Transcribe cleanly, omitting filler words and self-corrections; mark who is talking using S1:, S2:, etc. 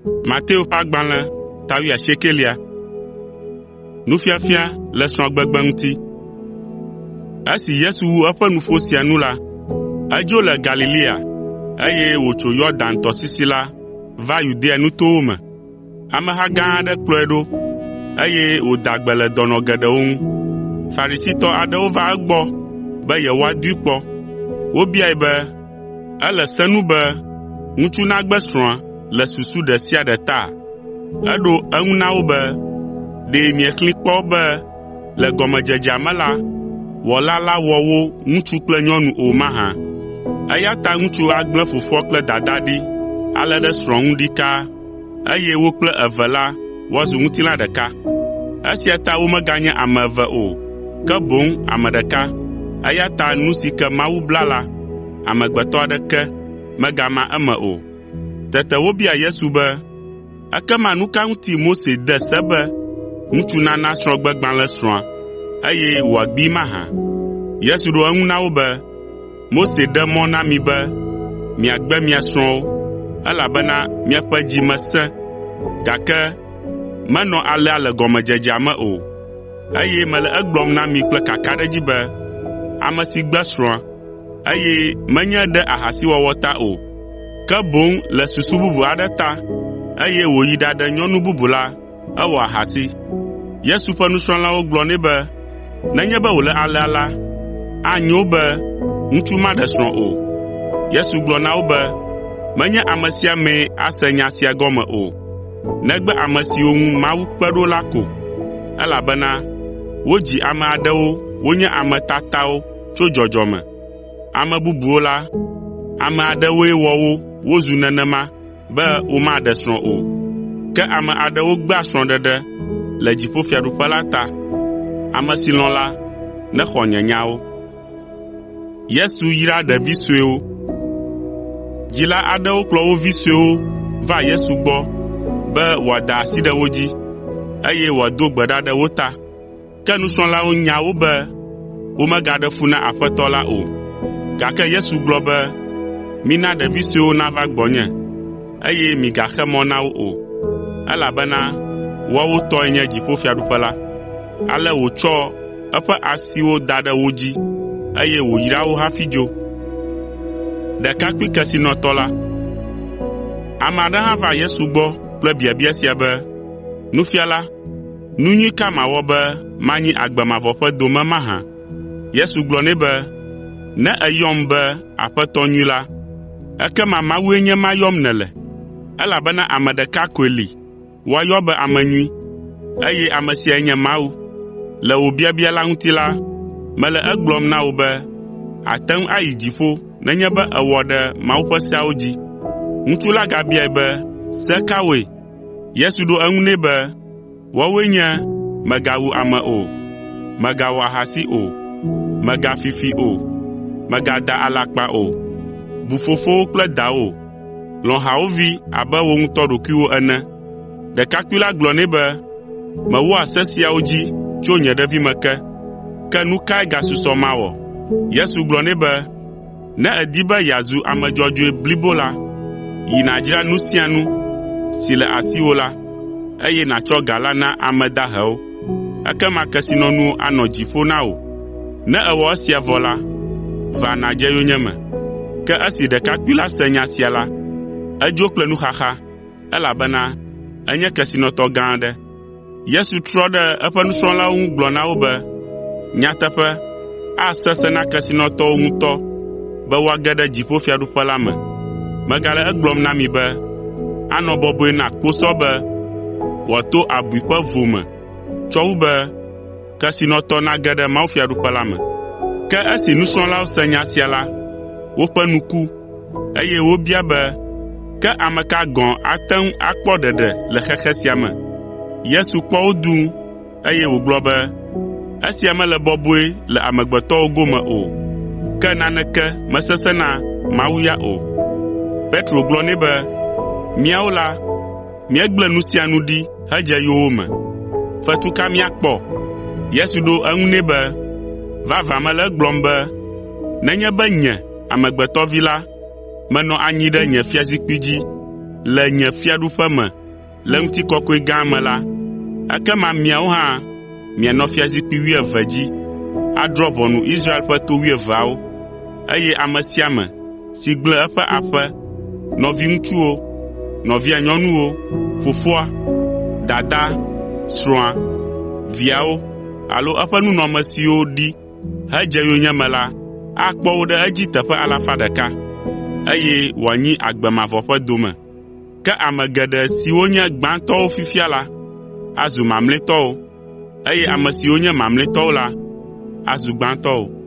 S1: Mateo ƒe agbalẽ ta wuiasiekelia. Nufiafia le srɔ̃gbegbe ŋuti. Esi Yesu wu eƒe nuƒo sia nu la, edzo le Galilea, eye wòtso Yɔdan tɔsisi la va Yudea nutowo me. Ameha gã aɖe kplɔe ɖo, eye wòda gbe le dɔnɔ geɖewo ŋu. Farisitɔ aɖewo va egbɔ be yewoadoe kpɔ. Wobiae be, “Ele se nu be ŋutsu nagbe srɔ̃a le susu ɖe sia ɖe ta?” Eɖo eŋu na wo be, “Ɖe miexlẽe kpɔ be le gɔmedzedzea me la, Wɔla la wɔ wo ŋutsu kple nyɔnu o mahã? Eya ta ŋutsu agblẽ fofoa kple dadaa ɖi alé ɖe srɔ̃a ŋu ɖikaa, eye wo kple eve la woazu ŋutilã ɖeka. Esia ta womeganye ame eve o, ke boŋ ame ɖeka. Eya ta nu si ke Mawu bla la, amegbetɔ aɖeke megama eme o.” Tete wobia Yesu be, “Ekema nu ka ŋuti Mose de se be ŋutsu nana srɔ̃gbegbalẽ srɔ̃a, eye wòagbee mahã?” Yesu ɖo eŋu na wo be, “Mose ɖe mɔ na mi be miagbe mia srɔ̃wo, elabena miaƒe dzi me sẽ, gake menɔ alea le gɔmedzedzea me o, eye mele egblɔm na mi kple kakaɖedzi be ame si gbe srɔ̃a, eye menye ɖe ahasiwɔwɔ ta o, ke boŋ le susu bubu aɖe ta, eye wòyi ɖaɖe nyɔnu bubu la, ewɔ ahasi.” Yesu ƒe nusrɔ̃lawo gblɔ nɛ be, “Nenye be wòle alea la, anyo be ŋutsu maɖe srɔ̃ o.” Yesu gblɔ na wo be, “Menye ame sia amee ase nya sia gɔme o, negbe ame siwo ŋu Mawu kpe ɖo la ko, elabena wodzi ame aɖewo wonye ame tatawo tso dzɔdzɔme. Ame bubuwo la, ame aɖewoe wɔ wo wozu nenema be womaɖe srɔ̃ o. Ke ame aɖewo gbea srɔ̃ɖeɖe le dziƒofiaɖuƒe la ta. Ame si lɔ̃ la, nexɔ nye nyawo.” Dzila aɖewo kplɔ wo vi suewo va Yesu gbɔ be wòada asi ɖe wo dzi, eye wòado gbe ɖa ɖe wo ta. Ke nusrɔ̃lawo nya wo be womegaɖe fu na Aƒetɔ la o. Gake Yesu gblɔ be, “Mina ɖevi suewo nava gbɔnye, eye migaxe mɔ na wo o, elabena woawo tɔe nye dziƒofiaɖuƒe la.” Ale wòtsɔ eƒe asiwo da ɖe wo dzi, eye wòyra wo hafi dzo. Ame aɖe hã va Yesu gbɔ kple biabia sia be, “Nufiala, nu nyui ka mawɔ be manyi agbe mavɔ ƒe dome mahã?” Yesu gblɔ nɛ be, “Ne èyɔm be Aƒetɔ nyui la, ekema Mawue nye ema yɔm nèle, elabena ame ɖeka koe li woayɔ be ame nyui, eye ame siae nye Mawu. Le wò biabia la ŋuti la, mele egblɔm na wò be àte ŋu ayi dziƒo nenye be èwɔ ɖe Mawu ƒe seawo dzi.” Ŋutsu la gabiae be, “Se kawoe?” Yesu ɖo eŋu nɛ be, “Woawoe nye, mègawu ame o, mègawɔ ahasi o, mègafi fi o, mègada alakpa o, bu fofowò kple dawò, lɔ̃ hawòvi abe wò ŋutɔ ɖokuiwò ene.” Ɖekakpui la gblɔ nɛ be, “Mewɔa se siawo dzi tso nye ɖevime ke, ke nu kae gasusɔ mawɔ?” Yesu gblɔ nɛ be, “Ne èdi be yeazu ame dzɔdzɔe blibo la, yi nàdzra nu sia nu si le asiwò la, eye nàtsɔ ga la na ame dahewo, ekema kesinɔnuwo anɔ dziƒo na wò. Ne èwɔ esia vɔ la, va nàdze yonyeme.” Ke esi ɖekakpui la se nya sia la, edzo kple nuxaxa, elabena enye kesinɔtɔ gã aɖe. Yesu trɔ ɖe eƒe nusrɔ̃lawo ŋu gblɔ na wo be, “Nyateƒe, asesẽ na kesinɔtɔwo ŋutɔ be woage ɖe dziƒofiaɖuƒe la me. Megale egblɔm na mi be, anɔ bɔbɔe na kposɔ be wòato abui ƒe vo me tsɔ wu be kesinɔtɔ nage ɖe mawufiaɖuƒe la me.” Ke esi nusrɔ̃lawo se nya sia la, woƒe nu ku, eye wobia be, “Ke ame ka gɔ̃ ate ŋu akpɔ ɖeɖe le xexe sia me?” Yesu kpɔ wo dũu, eye wògblɔ be, “Esia mele bɔbɔe le amegbetɔwo gome o, ke naneke mesesẽ na Mawu ya o.” Petro gblɔ nɛ be, “Míawo la, míegblẽ nu sia nu ɖi hedze yowòme. Fetu ka míakpɔ?” Yesu ɖo eŋu nɛ be, “Vavã mele egblɔm be, nenye be nye, Amegbetɔ Vi la, menɔ anyi ɖe nye fiazikpui dzi, le nye fiaɖuƒe me le ŋutikɔkɔe gã me la, ekema miawo hã mianɔ fiazikpui wuieve dzi, adrɔ̃ ʋɔnu Israel ƒe to wuieveawo, eye ame sia ame si gblẽ eƒe aƒe, nɔviŋutsuwo, nɔvia nyɔnuwo, fofoa, dadaa, srɔ̃a, viawo alo eƒe nunɔamesiwo ɖi hedze yonyeme la, akpɔ wo ɖe edzi teƒe alafa ɖeka, eye wòanyi agbe mavɔ ƒe dome. Ke ame geɖe siwo nye gbãtɔwo fifia la, azu mamlɛtɔwo, eye ame siwo nye mamlɛtɔwo la, azu gbãtɔwo.